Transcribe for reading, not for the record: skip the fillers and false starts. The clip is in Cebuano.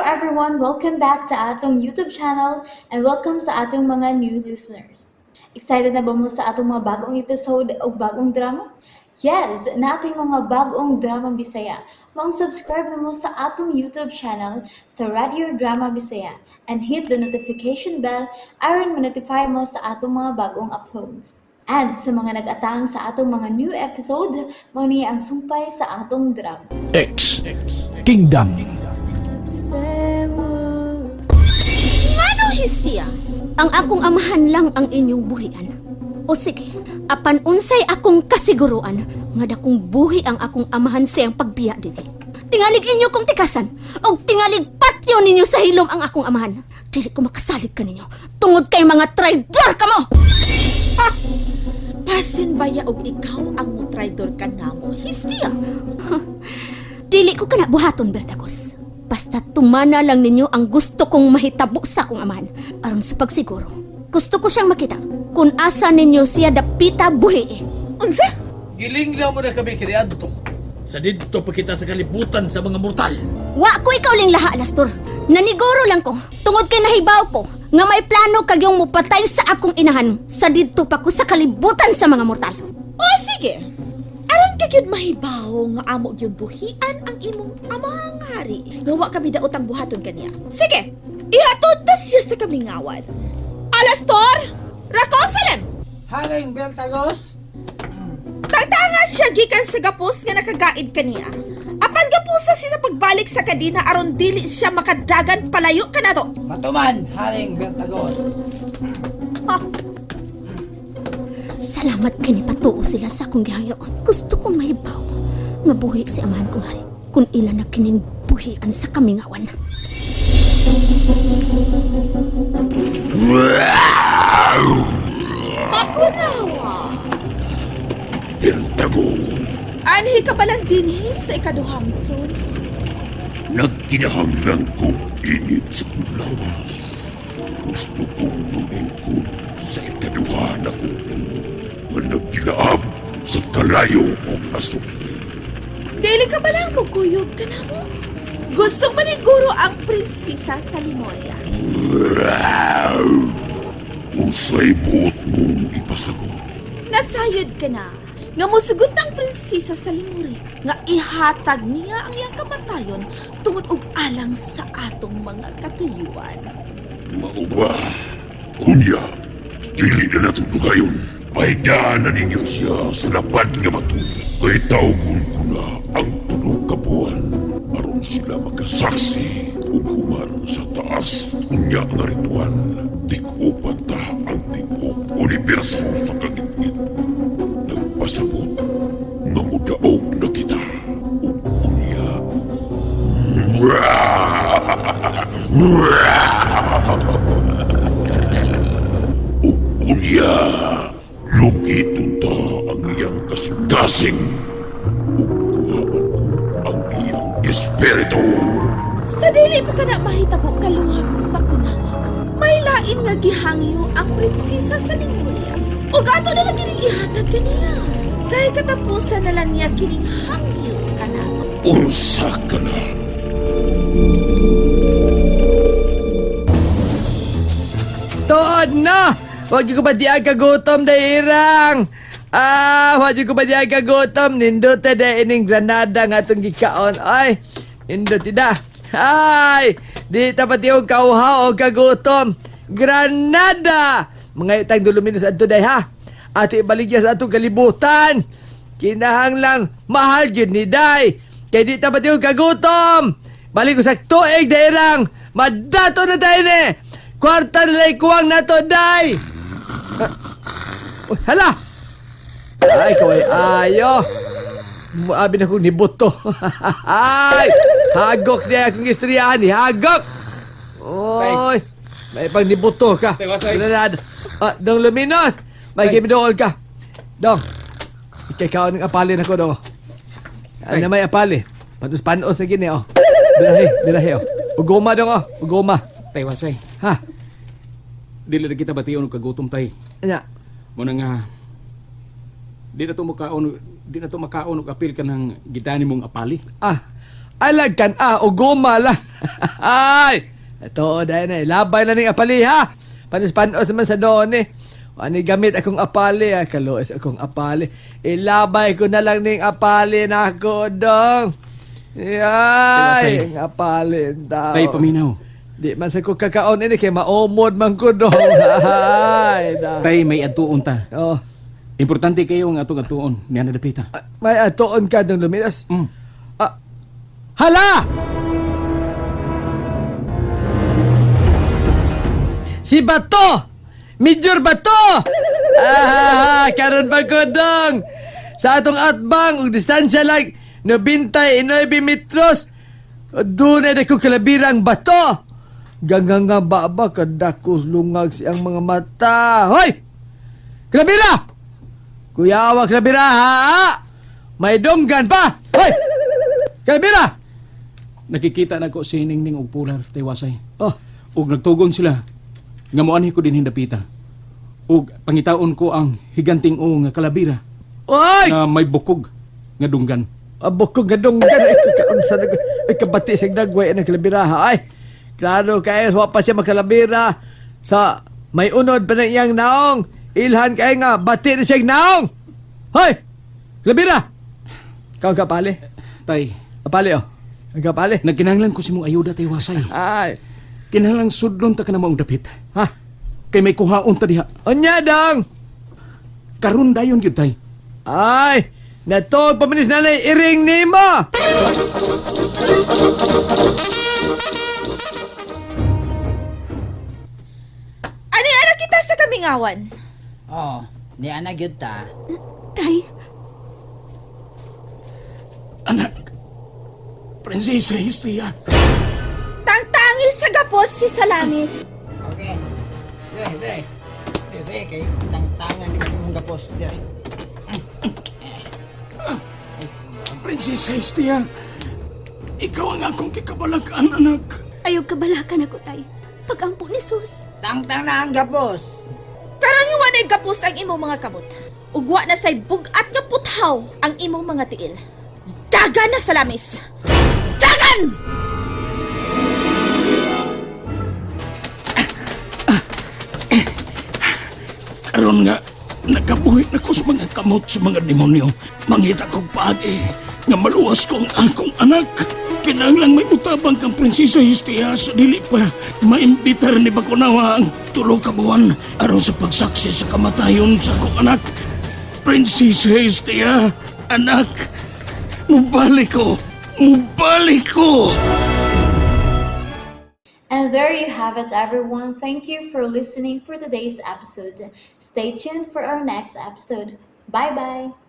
everyone! Welcome back to atong YouTube channel and welcome sa atong mga new listeners. Excited na ba mo sa atong mga bagong episode o bagong drama? Yes, nating mga bagong drama Bisaya. Maong subscribe na mo sa atong YouTube channel sa Radio Drama Bisaya and hit the notification bell aron ma-notify mo sa atong mga bagong uploads. And sa mga nag-atang sa atong mga new episode, mao ni ang sumpay sa atong drama. X Kingdom. Ngano, Hestia? Ang akong amahan lang ang inyong buhian. O sige, apan unsay akong kasiguruan nga dakong buhi ang akong amahan siyang pagbiya dinhi. Tingalig inyo kong tikasan, og tingalig patyo ninyo sa hilom ang akong amahan. Dili ko makasalig kaninyo tungod kay mga traidor kamo. Pasin baya og ikaw ang mutraidor ka namo, Hestia? Dili ko kana buhaton, Bertagos. Basta tumana lang ninyo ang gusto kong mahitabo sa akong amahan. Aron sa pagsiguro, gusto ko siyang makita kung asa ninyo siya dapita buhi. Unsa? Giling lang mo na kami kaniadto. Sa didto pa kita sa kalibutan sa mga mortal. Wa ko ikaw ling laha, Alastor. Naniguro lang ko, tungod kay nahibaw ko, nga may plano kagyong mupatay sa akong inahan sa didto pa ko sa kalibutan sa mga mortal. O sige. Aron ka gyud mahibaw nga amo gyud buhian ang imong amang hari, nga wa kami daotang buhaton kaniya. Sige, ihatod ta siya sa kamingawan. Alastor! Rakosalem! Haring Beltagos? Tangtanga siya gikan sa gapos nga nakagaid kaniya. Apan gapusa siya sa pagbalik sa kadina aron dili siya makadagan palayo kanato. Matuman, Haring Beltagos. Ha, Salamat kay nipatuo sila sa akong gihangyo. Gusto kong mahibaw nga buhi si amahan kong hari kung ila na kining buhian sa kamingawan. Makunawa! Bertago, Anhi ka ba lang dinhi sa ikaduhang trono? nagkinahanglan kong init sa kong lawas. Gusto kong lumingkod sa ikaduha na kong trono nga nagkilaab sa kalayo o asukli. Dili ka ba lang mukuyog ka na mo? Gustong maniguro ang prinsesa sa Limoria. Unsay buot mong ipasagot? Nasayod ka na nga musugot ang prinsesa sa Limoria nga ihatag niya ang iyang kamatayon tungod og alang sa atong mga katuyuan. Mao ba? Unya, dili na nato dugayon. Pahigdaan na ninyo siya sa lapad nga bato. Kay tawgon ko na ang tulo ka buwan aron sila makasaksi ug human sa taas unya nga ritual. Tig-upan ta ang tibuok universo sa kagitngit. Nagpasabot nga mudaog na kita ug unya. Ug unya, lugiton ta ang iyang kasing-kasing ug kuhaan ko ang iyang espiritu. Sa dili pa kana mahitabo kaluha kong bakunawa. May lain nga gihangyo ang prinsesa sa Limoria. Ug ato na lang kining ihatag kaniya. Kay katapusan na lang niya kining hangyo kanato. Unsa ka na? Tuod na! Wag ko ba di ang kagutom dahirang? Ah, wag ko ba di ang kagutom? Nindot na ining granada nga atong gikaon. Ay, nindot da. Ay, di ta pati og kauhaw o kagutom. Granada! Mga itang duluminos adto day ha. Ati ibaligya sa atong kalibutan. Kinahanglang mahal gyud ni day. Kay di ta pati og kagutom. Balik ko sa tuig dairang. Madato na tayo ni. Kwarta na lang kuwang nato, day! Ah, uy, hala! Ay, kaway, ayo! Abi na kong nibuto. Ay! Hagok niya akong istoryahan ni Hagok! Oy! May pang nibuto ka. Granada. Ah, Dong Luminos! May kimidool ka. Dong, ikay ng apali na ko, Dong. Ano may apali? Panos-panos na gini, oh. Dirahe, dirahe, oh. Ugoma, Dong, oh. Ugoma. Tay Wasay, Ha? dili na kita bation og kagutom tay. Ano? Muna nga di na to makaon og apil kanang gidani mong apali. Ah, Alag kan ah, o goma lang. Ay! Ito, dahil na. Labay na ning apali, ha? Panos-panos naman sa doon, eh. Ani gamit akong apali, ah. Kaluos akong apali. Ilabay ko na lang ning apali na ako, dong. Ay, ang apali daw. Tay, paminaw. Di man sa ko kakaon ini kay maumod man ko dong. Ay, da. Tay, may adtuon ta. Oh, Importante kayo ang atong adtuon niya na dapita. ah, may atuon ka dong lumilas. Mm. Ah, hala! Si Bato! Major Bato! Ah, karon pa ko dong. Sa atong atbang ug distansya lang 99 metros. Doon na ko kalabirang bato. Ganggang nga baba kadakos lungag siyang mga mata. Hoy! Kalabira! Kuyawa kalabira ha! May donggan pa! Hoy! Kalabira! Nakikita na ko si Ningning og Pular, tay Wasay. Oh, Ug nagtugon sila nga moanhi ko dinhi dapita. Ug pangitaon ko ang higanting o nga kalabira oy! nga may bukog nga dunggan. Abo ko gadunggan ay kakaunsa nag ay kabati sa dagway ang kalabira ha. Ay, klaro kay wa pa siya makalabira sa may unod pa ng iyang naong. Ilhan kay nga bati na siya naong. Hoy! Kalabira! Kau kapali? Tay, Kapali oh. Ang kapali. nagkinahanglan ko si mong ayuda tay Wasay. Ay. Kinahanglan sudlon ta ka na maong dapit. Ha? Kay may kuhaon ta diha. Unya dong. Karon dayon gyud tay. Ay, natuog pa manis nanay iring nimo. Ani ara kita sa kamingawan. Oh, ni ana gyud ta. Tay, Anak, Prinsesa Hestia, Tangtangi sa gapos si Salamis. Okay. Dire, dire. Dire kay tangtangan di kasi mong gapos. Dire. Prinsesa Hestia, ikaw ang akong kikabalakan, anak. ayaw kabalakan ako, Tay. Pagampo ni Sus. Tangtang na ang gapos. Karon nga wanay gapos ang imong mga kamot. Ug wa na say bug-at nga puthaw ang imong mga tiil. Dagan na Salamis. Dagan! Karon nga, nakabuhi na ko sa mga kamot sa mga demonyo. Mangita kong paagi nga maluwas ko ang akong anak. Kinahanglang may utabang kang Prinsesa Hestia sa dili pa maimbitar ni Bakunawa ang tulo ka buwan aron sa pagsaksi sa kamatayon sa akong anak. Prinsesa Hestia, anak, mubalik ko, mubalik ko. And there you have it, everyone. Thank you for listening for today's episode. Stay tuned for our next episode. Bye bye.